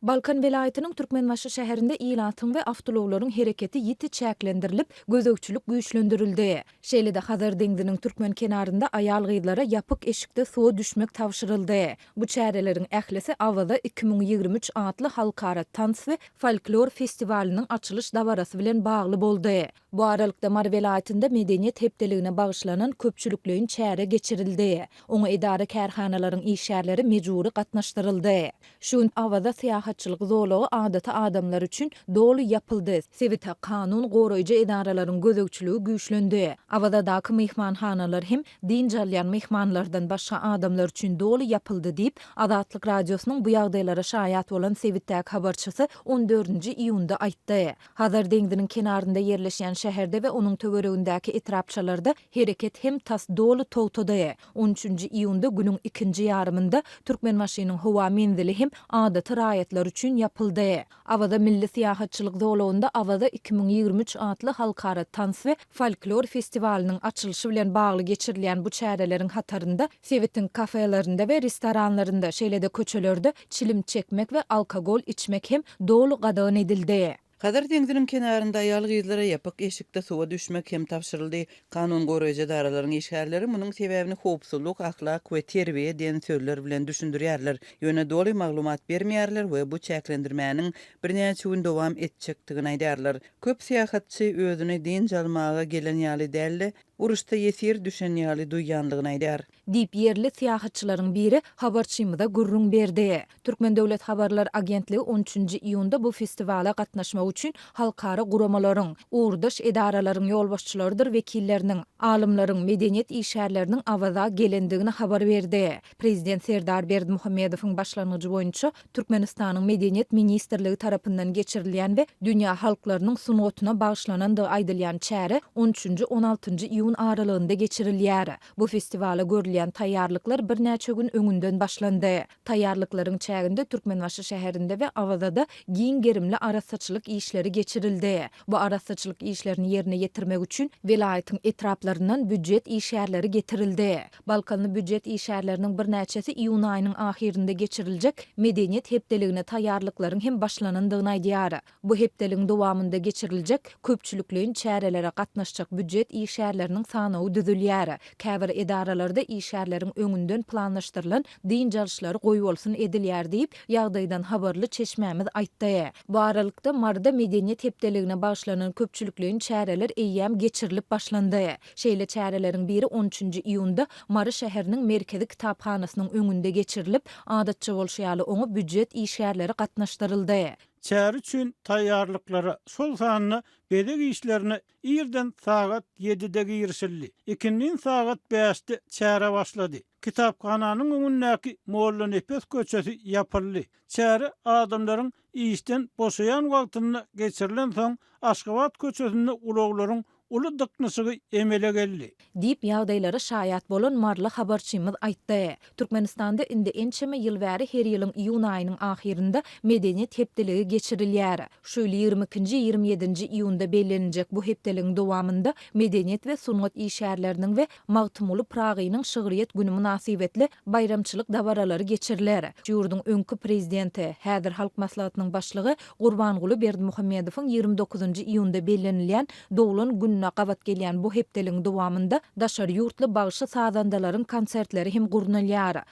Balkan welaýatynyň Türkmenbaşy şäherinde ilatyň we awtoulaglaryň hereketi ýiti çäklendirilip, gözegçilik güýçlendirildi. Şeýle-de Hazar deňziniň türkmen kenarynda aýal-gyzlara ýapyk eşikde suwa düşmek tabşyryldy. Bu çäreleriň ählisi Awaza 2023 atly halkara tans we folklor festiwalynyň açylyş dabarasy bilen bagly boldy. Bu aralykda, Mary welaýatynda Medeniýet hepdeligine bagyşlanan köpçülikleýin çäre geçirildi. Oňa edara-kärhanalaryň işgärleri mejbury gatnaşdyryldy. Şu gün Awaza syýahatçylyk zolagy adaty adamlar üçin doly ýapyldy, sebite kanun goraýjy edaralaryň gözegçiligi güýçlendi. Awazadaky myhmanhanalar hem dynç alýan myhmanlardan başga adamlar üçin doly ýapyldy diýip, Azatlyk Radiosynyň bu ýagdaýlara şaýat bolan sebitdäki habarçysy on dördünji iýunda aýtdy. Hazar deňziniň kenarynda ýerleşýän şäherde we onuň töweregindäki etrapçalarda hereket hem tas doly togtady. On üçünji iýunda günüň ikinji ýarymynda Türkmenbaşynyň howa menzili hem adaty raýatlar üçin ýapyldy. Awaza milli syýahatçylyk zolagynda Awaza 2023 atly halkara tans we folklor festiwalynyň açylyşy bilen bagly geçirilýän bu çäreleriň hatarynda sebitiň kafelerinde we restoranlarynda, şeýle-de köçelerde çilim çekmek we alkogol içmek hem doly gadagan edildi. Hazar deňziniň kenarynda aýal-gyzlara ýapyk eşikde suwa düşmek hem tabşyryldy. Kanun goraýjy edaralaryň işgärleri munuň sebäbini howpsuzlyk, ahlak we terbiýe diýen sözler bilen düşündirýärler. Ýöne doly maglumat bermeýärler we bu çäklendirmäniň birnäçe gün dowam etjekdigini aýdýarlar. Köp syýahatçy özüni dynç almaga gelen ýaly däl-de, uruşda ýesir düşen ýaly duýýandygyny aýdýar. Diýip, ýerli syýahatçylaryň biri habarçymyza gürrüň berdi. Türkmen döwlet habarlar agentligi on üçünji iýunda bu festiwala gatnaşmak üçin halkara guramalaryň, ugurdaş edaralaryň ýolbaşçylarydyr wekilleriniň, alymlaryň, medeniýet işgärleriniň Awaza gelendigini habar berdi. Prezident Serdar Berdimuhamedowyň başlangyjy boýunça Türkmenistanyň Medeniýet ministrligi tarapyndan geçirilýän we dünýä halklarynyň sungatyna bagyşlanandygy aýdylýan çäre on üçünji, on altynjy iýun aralygynda geçirilýär. Bu festiwala görülýän taýýarlyklar birnäçe gün öňünden başlandy. Taýýarlyklaryň çäginde Türkmenbaşy şäherinde we Awazada giň gerimli arassaçylyk işleri geçirildi. Bu arassaçylyk işlerini ýerine ýetirmek üçin welaýatyň etraplaryndan býujet işgärleri getirildi. Balkanly býujet işgärleriniň birnäçesi iýun aýynyň ahyrynda geçiriljek Medeniýet hepdeligine taýýarlyklaryň hem başlanandygyny aýdýar. Bu hepdeligiň dowamynda geçiriljek köpçülikleýin çärelere gatnaşjak býujet işgärleriniň sanawy düzülýär. Käbir edaralarda işgärleriň öňünden planlaşdyrylan dynç alyşlary goýbolsun edilýär diýip, ýagdaýdan habarly çeşmämiz aýtdy. Bu aralykda, Maryda Medeniýet hepdeligine bagyşlanan köpçülikleýin çäreler eýýäm geçirilip başlandy. Şeýle çäreleriň biri on üçünji iýunda Mary şäheriniň merkezi kitaphanasynyň öňünde geçirilip, adatça bolşy ýaly oňa býujet işgärleri gatnaşdyryldy. Çäre üçin taýýarlyklara, şol sanda bezeg işlerine irden sagat ýedide girişildi. Ikindin sagat bäşde çäre başlady. Kitaphananyň öňündäki Mollanepes köçesi ýapyldy. Çäre adamlaryň işden boşaýan wagtynda geçirilensoň, Aşgabat köçesinde ulaglaryň uly dyknyşygy emele geldi. Diýip, ýagdaýlara şaýat bolan maryly habarçymyz aýtdy. Türkmenistanda indi ençeme ýyl bäri her ýylyň iýun aýynyň ahyrynda Medeniýet hepdeligi geçirilýär. Şu ýyl 22 nji, 27 nji iýunda belleniljek bu hepdeligiň dowamynda medeniýet we sungat işgärleriniň we Magtymguly Pyragynyň şygryýet güni mynasybetli baýramçylyk dabaralary geçiriler. Ýurduň öňki Prezidenti, häzir Halk Maslahatynyň Başlygy Gurbanguly Berdimuhamedowyň 29 nji iýunda bellenilýän doglan gününe gabat gelýän bu hepdeligiň dowamynda daşary ýurtly bagşy-sazandalaryň konsertleri hem gurnalýar.